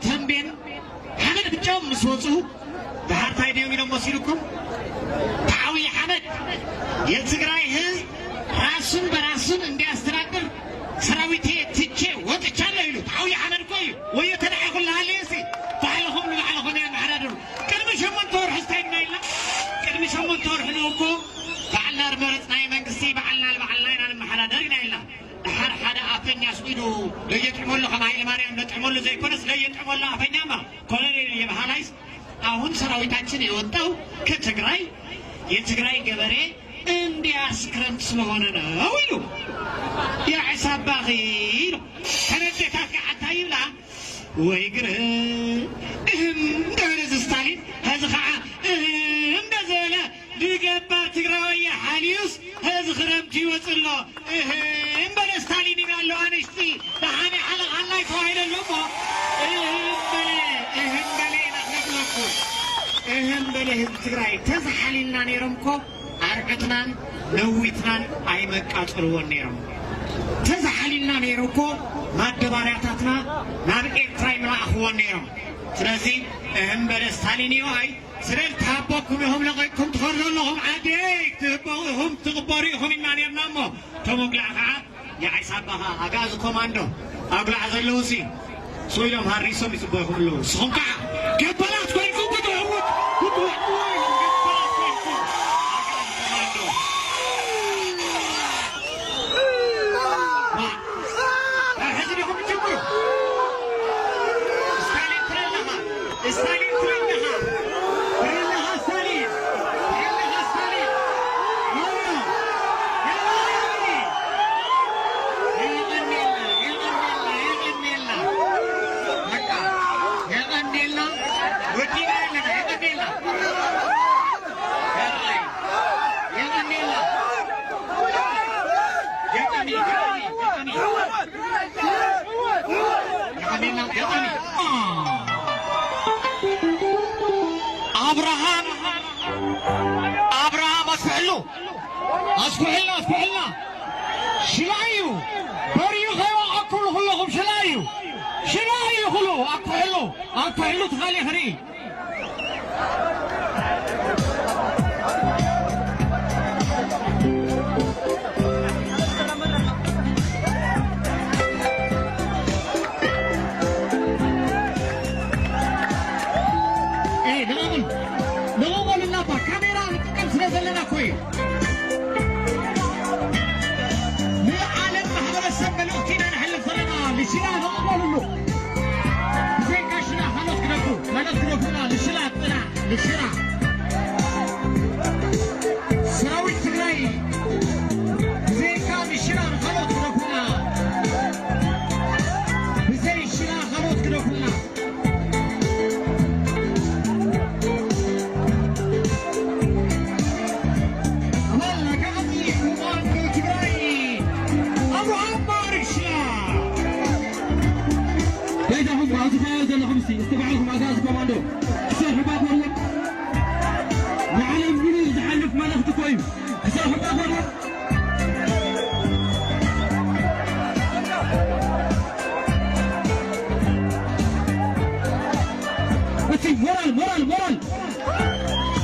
ተንቤን ሓመድ ብቻውን ምስ ወፁ፣ ድሓር ታይ ድዮም ኢሎም ወሲድኩም? ተዓውይ ሓመድ፣ የትግራይ ህዝብ ራሱን በራሱን እንዲያስተዳድር ሰራዊቴ ትቼ ወጥቻለሁ ኢሉ። ተዓውይ ሓመድ እኮ እዩ። ወዮ ተደዓ ኩሉ ሃልየሲ፣ ባዕልኹም ንባዕልኹም የመሓዳድሩ። ቅድሚ ሸሞንተ ወርሒ እንታይ ኢልና ኢልና? ቅድሚ ሸሞንተ ወርሒ ነው እኮ ባዕልና ዝመረፅናዮ መንግስቲ ባዕልና ንባዕልና ኢና ንመሓዳደር ኢና ኢልና። ድሓር ሓደ ኣፈኛ ስኢዱ ለየጥዕመሉ፣ ከም ሃይለ ማርያም ለጥዕመሉ ዘይኮነስ ለየጥዕመሉ ኣፈኛማ ኮሎኔል የበሃላይስ፣ አሁን ሰራዊታችን የወጣው ከትግራይ፣ የትግራይ ገበሬ እንዲያርስ ክረምት ስለሆነ ነው ኢሉ። የዕሳባኺ ኢሉ። ከነዴታት ከዓ እንታይ ይብላ? ወይ ግርህ እህም እንተበለ እዚ ስታሊን፣ ሀዚ ከዓ እህም እንተዘበለ፣ ንገባር ትግራዋይ ሓልዩስ ሀዚ ክረምቲ ይወፅእ ኣሎ። እህም በለ ስታሊን ይብል ኣሎ። ኣንሽቲ ደሓን ይሓለኻላይ ተባሂለ ኣሎ እሞ፣ እህም በለ፣ እህም በለ ኢና ክንብለኩም። እህም በለ ህዝቢ ትግራይ። ተዝሓሊልና ነይሮም እኮ ኣርዕትናን ነዊትናን ኣይመቃፀልዎን ነይሮም። ተዝሓሊልና ነይሩ እኮ ማደባርያታትና ናብ ኤርትራ ይመላእኽዎን ነይሮም። ስለዚ እህም በለ ስታሊን እዩ ኣይ ስለል ታቦኩም ኢኹም ለቒቕኩም ትኸዱ ዘለኹም ዓደይ ክትህበኹ ኢኹም ትቕበሩ ኢኹም ኢልና ነርና እሞ፣ እቶም ኣጉላዕ ከዓ የዓይስ ኣባኻ ኣግኣዚ ኮማንዶ ኣጉላዕ ዘለዉ ሲ ስኢሎም ሃሪሶም ይፅበኹም ኣለዉ። ንስኹም ከዓ ገባላት ኮይንኩም ክትውዕውት ክትውዕውዎ ኢኹም። ገባላት ኮይንኩም ኣግኣዚ ኮማንዶ ዋ፣ ሕዚ ዲኹም ትጅምሩ? ስታሊን ትረለኻ፣ ስታሊን ትረለኻ፣ ትረለኻ ስታሊን፣ ትረለኻ ስታሊን። ኖ፣ ኖ፣ ኖ፣ የቐኔልና፣ የቐኔልና፣ የቐኔልና። በቃ፣ የቐኔልና፣ ወዲና ኣለና፣ የቐኔልና። የቐኔልና። ገጣሚ፣ ገጣሚ፣ ገጣሚ። ገጣሚ፣ ገጣሚ። አብርሃም፣ አብርሃም ኣስፍሕሉ፣ ኣስፍሕልና፣ ኣስፍሕልና። ሽላ እዩ። በሪዩ ከይወዓኩሉ ኩለኹም ሽላ እዩ። ሽላ እዩ ኩሉ፣ ኣኩሕሉ፣ ኣኩሕሉ ትኻሊ ክርኢ። ኤ፣ ደቓቕን፣ ደቓቕን እናባ ካሜራ ንጥቀም ስለ ዘለና እኮ እዩ። ንዓለም ማሕበረሰብ መልእኽቲ ኢና ነሕልፍ ዘለና። ልሽና ደቓቕን በሉሉ። ብዘይካ ሽና ካልኦት ግደፉ፣ ካልኦት ግደፉና። ልሽና ጥራሕ፣ ልሽና። ሰራዊት ትግራይ ብዘይካ ልሽና ንኻልኦት ግደፉና። ብዘይ ሽና ካልኦት ግደፉና። ኣባል ኣጋዚ ኮማንዶ ትግራይ ኣብርሃም ማርሻ። በይዛኹም ኣብዚ ከባቢ ዘለኹም እስቲ፣ እስቲ ባዕልኹም ኣጋዚ ኮማንዶ፣ እስቲ ሕባብ ወርወር። ንዓለም ሙሉእ ዝሓልፍ መልእኽቲ እኮ እዩ።